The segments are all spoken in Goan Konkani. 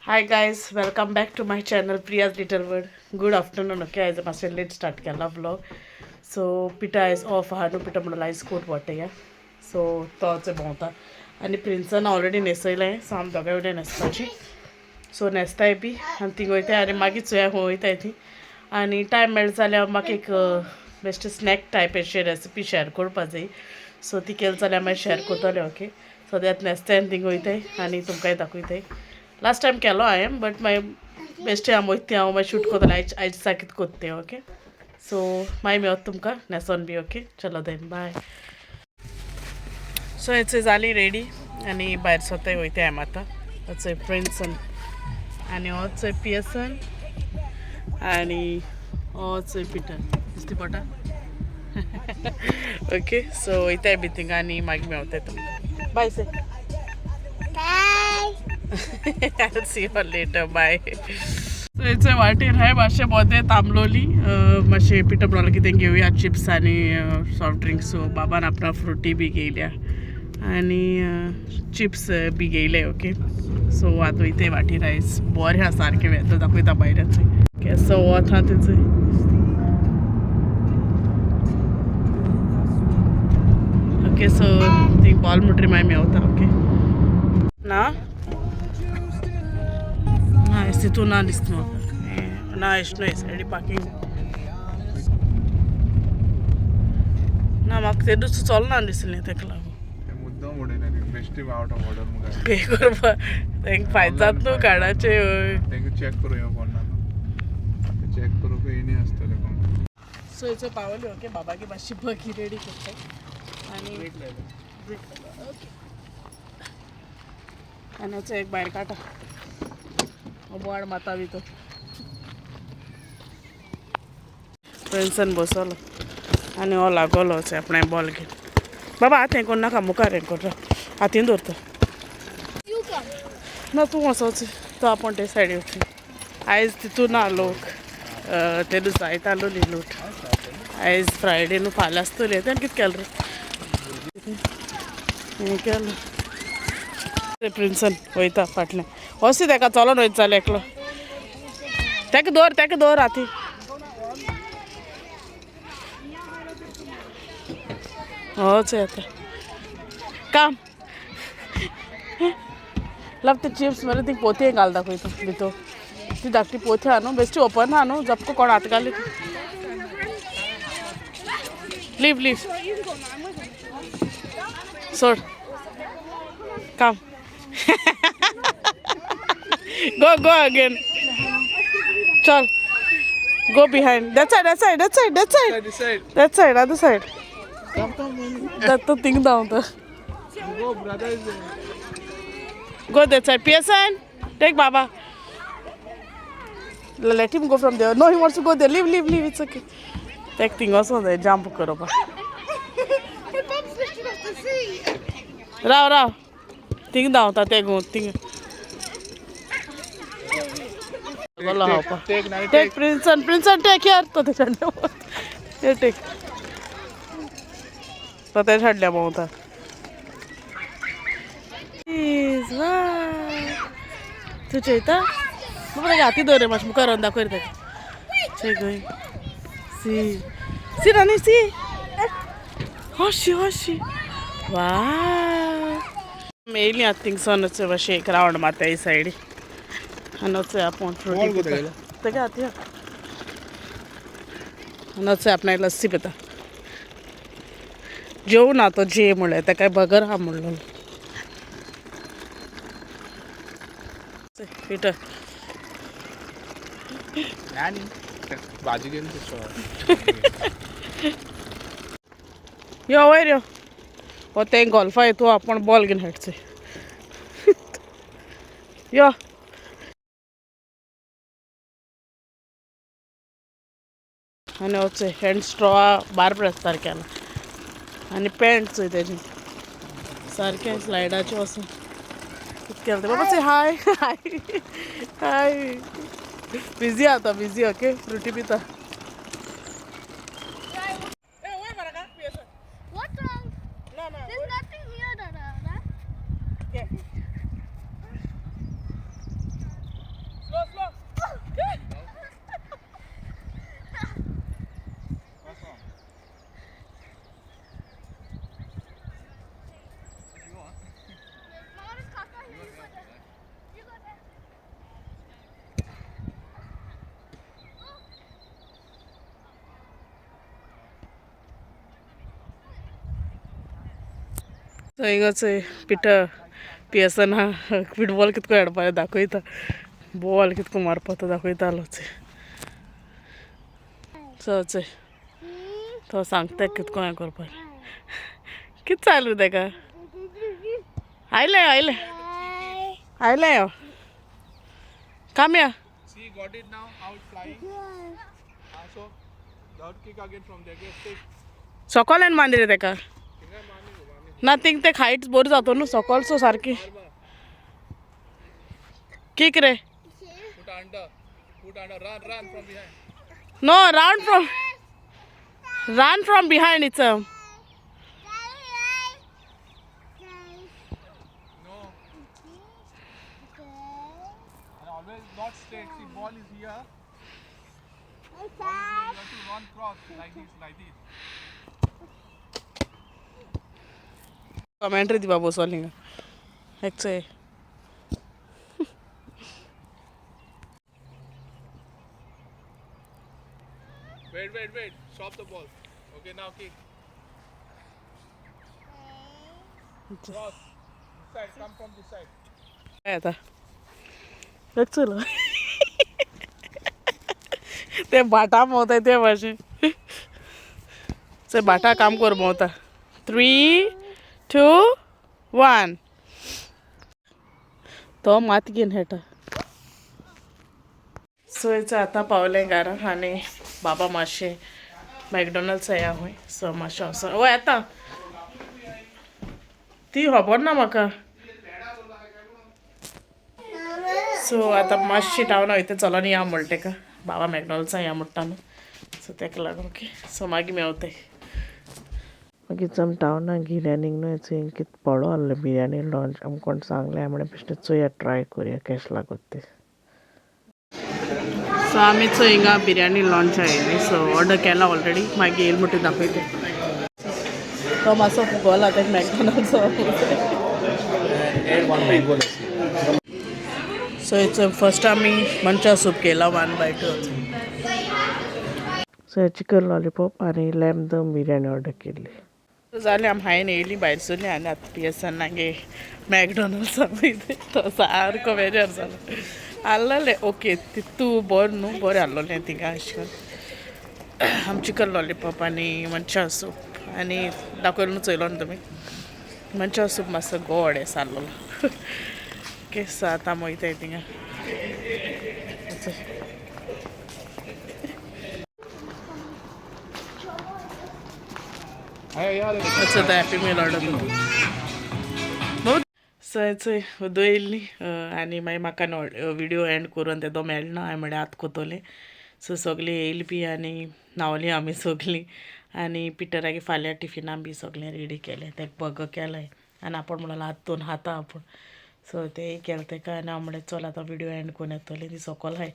Hi guys, welcome back to my channel Priya's little world. Good afternoon. Okay, आयज मातशें लेट स्टार्ट केला व्लॉग. सो पिठा आयज ऑफ आहा न्हू. पिठा म्हणून आयज कोट वाटया. सो तोच भोंवता आनी प्रिन्सान ऑलरेडी न्हेसयलें. सो आमी दोगांय वयल्यान न्हेसपाची. सो न्हेसताय बी आनी थिंग वयताय आनी मागीर चोया खंय वयताय ती. आनी टायम मेळ्ळो जाल्यार म्हाका एक बेश्ट स्नॅक टायप अशें रेसिपी शेअर करपा जाय. सो ती केली जाल्यार मागीर शेअर करतलें. ओके, सो त्यात न्हेसताय आनी थिंग वयताय आनी तुमकांय दाखयताय. लास्ट टायम केलो हांवें, बट मागीर बेश्टें हांव वयता हांव मागीर शूट करतलें. आयज आयज दिसा कितें करता तें. ओके, सो मागीर मेळत तुमकां न्हेसोन बी. ओके, चलो then, बाय. सो हेचे जाली रेडी आनी भायर सोताय वयताय आमी आतां. होचो प्रिन्सन आनी होचो पियसन आनी होचो पिटर दिसती पोटा. ओके, सो वयताय बी थिंगा आनी मागीर मेवताय तुमकां. बाय से. Bye. I'll see you later. Bye. So it's वाटेर हांवें मातशें मोदें तांबलोली. मातशें पिठो म्हणलो कितें घेवया, चिप्स आनी सॉफ्ट ड्रिंक्स. सो बाबान आपणा फ्रुटी बी घेयल्या आनी चिप्स बी घेयले. ओके, सो आतां वयताय वाटेर. आयज बरें आसा सारकें वेदर, दाखयता भायल्यान. ओके, सो वता तेचो. ओके, सो ती बॉल मुटरी मागीर मेवता. ओके, ना ना, तितू ना दिसता म्हाका. ना, एश न्हय, सायडी पार्किंग ना. म्हाका ते दुसरो चलना दिसलें तेका लागून. ते मुद्दम उडयना, बेश्टी आवट ऑफ ऑर्डर मुखार. पे करपा तेंका फायदो जाता न्हू कार्डाचे. तेंका चॅक करूं येवं कोण ना न्हू, चॅक करूंक येयनी आसतलें कोण. सो हेचो पावली. ओके, बाबाकी मातशी बगी रेडी करता आनी ओके, आनी हेचो एक भायर काडटा. बोवाळ माता बी. तो प्रिन्सन बसलो आनी हो लागलो आपणें बॉल घेवन. बाबा, आतां हें करूं नाका, मुखार हें कर, हातीन दवरता. You come. ना, तूं वचोच तो आपूण ते सायडी वचून. आयज तितू ना लोक. ते दिसा आयज आसलोली लोक. आयज फ्रायडे न्हू, फाल्यां आसतली. तेणें कितें केलें रे, हें केलें ते. प्रिन्सन वयता फाटल्यान. वच तेका चलोन वयता जाल्यार एकलो. तेका दवर, तेका दवर हाती. होच येता काम लव. ते चिप्स मरे ती पोथी घाल दाखयता भितर. ती धाकटी पोथी आहा न्हू, बेश्टी ओपन आहा न्हू, जपको कोण हात घाली. लीव लीव, सोड. काम, गो गो अगेन. चल, go behind that side, that side, that side, that side. This side. That side, other side. Come, come. That तो थिंग धांवता. Go, brother is Go that side. Pearson, take Baba. Let him go from there. No, he wants to go there. Leave, leave, leave. It's okay. Take thing also there. Jump karo pa. My bum's lifted off the seat. Rao Rao. Thing धांवता ते गो thing. बोलो हांव पा. Take नाही. Take Princeton, Princeton take here. तो ते हाडल्या. हे टेक. तो ते हाडल्या भोंवता. Please, wow. तूं चोयता बाबा, ताका हाती दवर मातशें, मुखार व्हरून दाखय रे ताका. चोय गय. सी सी रानी, सी हॉशी हॉशी. वा, मेयली आतां थिंगसोन मातशें एक रावंड मारता ही सायडी आनी वचूया आपूण फ्रुटी बॉल पिता. कुठे गेलो? ताका हाती आनी वचूया आपणाक लस्सी पिता. जेवना ना तो, जे म्हणल्यार ताका बगर आहा म्हणलो. पिटर. आणि भाजी गेली ते. यो वयर यो. हो तें गोल्फा येतो, आपण बॉल घेवन खेळचे. यो आनी वचय हँड स्ट्रॉ बार प्रेस सारकें केला आनी पॅन्ट चोय तेजें सारकें स्लायडाचें वचून कितें केलें तें. बाबा चोय. हाय हाय हाय. बिजी आतां, बिजी. ओके, फ्रुटी पिता. What's wrong? There's nothing here, Dada. So हिंगाच पिटर पियेसना फुटबॉल कितको खेळपा दाखयता, बॉल कितको मारपा तो दाखयतालो. सो चोय तो सांगता कितको हें करपा. कित चालू तेका? आयलें आयलें आयलें यो, come ya. See, got it now, out flying. So, third kick again from there. Get stick. सोकोल्यान मारली रे तेका. ना थिंग ते हायट बरी जातो न्हू सोकोल, सो सारकी किक रे. Put under. Put under. Run, run from behind. No, round from, run from behind it's No. And always not straight. See, ball is here. Ball is here. You have to run cross like this, like this. Commentary दिवपा बसोली हिंगा एक चोय. Wait, wait, wait. Stop the ball. Okay, now kick. Cross. This side. Come from this side. काय आता एक चल ते भाटा भोंवताय ते भाशेन. चल भाटा काम कर भोंवता. 3 2 1. तो मात घेवन खेळटा. सो हेच आतां पावलें घरा आनी बाबा मातशें मॅकडॉनल्ड्स या हूंय. सो मातशें वचोन ओ येता ती खबर ना म्हाका. सो आतां मातशी टावना वयता, चलोन या म्हणटा तेका. बाबा मॅकडॉनल्ड्सा या म्हणटा न्हू, सो तेका लागून. ओके, सो मागीर मेवताय. मागीर आमी टावनाक गेली न्हू, चोय कितें पडो आहलें बिर्याणी लॉंच. आमकां कोण सांगलें म्हणलें बेश्टें चोया, ट्राय करुया केशें लागोत तें. सो आमी चोय हिंगा बिर्याणी लॉंच आयली. सो ऑर्डर केला ऑलरेडी, मागीर येयल म्हणटकीर दाखयता. तो मातसो फुगोला तेका मॅकडॉनल्ड्सो. सो it's first आमी मंचा सूप केला, 1 by 2. So chicken lollipop आनी लॅम दम बिर्याणी ऑर्डर केल्ली. जालें, आमी हांवें येयली भायर सरली आनी आतां पियेसनागे मॅकडॉनल्ड्सा वयता. तो सारको बेजार जालो आहलेलें. ओके, तितू बरें न्हू, बरें आहलोलें थिंगा. अशें करून आमी चिकन लॉलीपॉप आनी मंचा सूप आनी दाखयलो न्हू, चोयलो न्हू तुमी. मंचा सूप मातसो गोड हें आहलोलो. ओके, सो आतां आमी वयताय थिंगा. अच्छा तो हॅपी मील ऑर्डर करू. सो चोय उदो येयल्ली आनी मागीर म्हाका विडियो एंड करून तेदो मेळना. हांवें म्हळ्यार आतां कोतोलें. सो सगळीं येयली बी आनी न्हांवली आमी सगळीं आनी पिटरागे फाल्यां टिफिना बी सगळें रेडी केलें. तेका बर्गर केलें आनी आपूण म्हणलें आतां दोन खाता आपूण. सो तेंय केलें तेका आनी हांव म्हणलें चल आतां विडियो एंड करून येतोलें. ती सोकोल हाय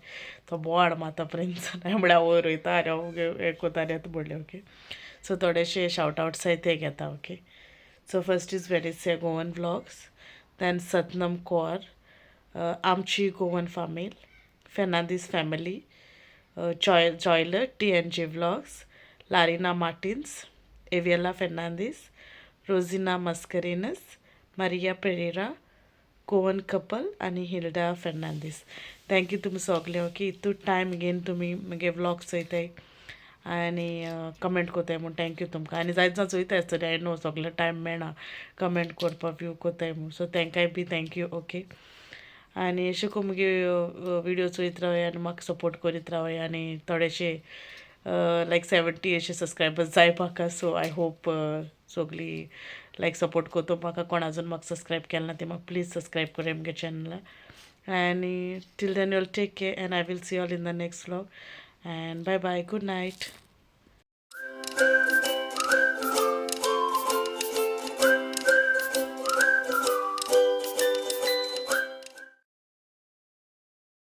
तो बोवाळ मारता प्रिन्स. हांवें म्हळ्यार वयर वयता आनी हांव हें कोता आनी आतां म्हणलें. ओके, सो थोडेशे शावट आवट्स आहाय ते घेता. Okay, so first is Venicia Goan vlogs, then Satnam Kaur, आमची गोवन फामील, Fernandes family, Joyler, TNG vlogs, Larina Martins, Aviela Fernandes, Rosina Mascarenhas, Maria Pereira, Goan couple आनी हिल्डा फेर्नांदीस. Thank you तुमी सगळे. ओके, इतू टायम घेवन तुमी म्हगे व्लॉग चोयताय आनी कमेंट कोताय म्हूण thank you तुमकां. आनी जायत जाण चोयताय आसतले, I know सगळे टायम मेळना कमेंट करपाक, व्यू कोताय म्हूण. सो तेंकाय बी thank you. Okay, आनी अशें करून मुगे विडियो चोयत रावय आनी म्हाका सपोर्ट करीत रावय. आनी थोडेशे लायक 70 अशे सबस्क्रायबर्स जाय म्हाका. सो I hope सगळीं लायक सपोर्ट करता म्हाका. कोण अजून म्हाका सबस्क्रायब केलें ना ते म्हाका प्लीज सबस्क्रायब करूया मुगे चॅनला. आनी till then you'll take care and I will see all in the next vlog and bye bye, good night.